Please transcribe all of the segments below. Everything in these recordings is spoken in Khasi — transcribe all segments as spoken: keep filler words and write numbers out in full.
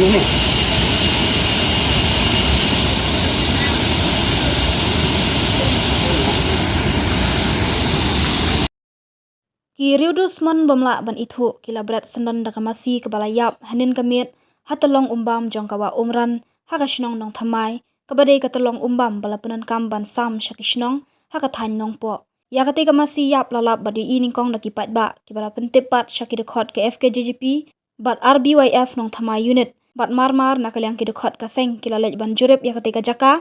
Ki riew dusmon bym lah ban ithuh ki la bret syndon da ka masi kaba la ïap hynnin ka miet ha tyllong umbam jong ka wah Umran ha ka shnong Nongthymmai, kaba dei ka tyllong umbam ba la pyndonkam ban sam sha ki shnong ha ka thaiñ Nongpoh. Ïa katei ka masi ïap la lap bad ïohi nyngkong da ki paidbah kiba la pyntip pat sha ki dkhot ka F K J G P bad R B Y F Nongthymmai Unit, bad mar mar na ka liang ki dkhot ka seng ki la leit ban jurip ïa katei ka jaka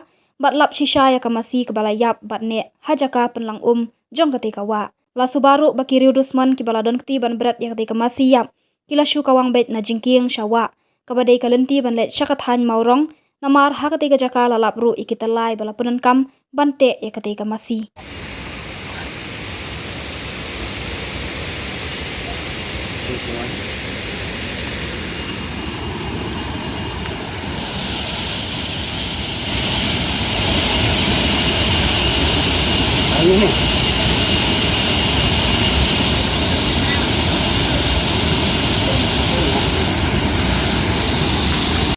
bad lap shisha ïa ka masi kaba la ïap bad neh ha jaka pynlang um jong katei ka wah. La suba ruh ba ki riew dusmon kiba la don kti ban bret ïa katei ka masi ïap ki la shu kawang beit na jingkieng sha wah, kaba dei ka lynti ban leit sha ka thaiñ Mawrong, namar ha katei ka jaka la lap ruh ïa ki tyllai ba la pyndonkam ban teh ïa katei ka masi.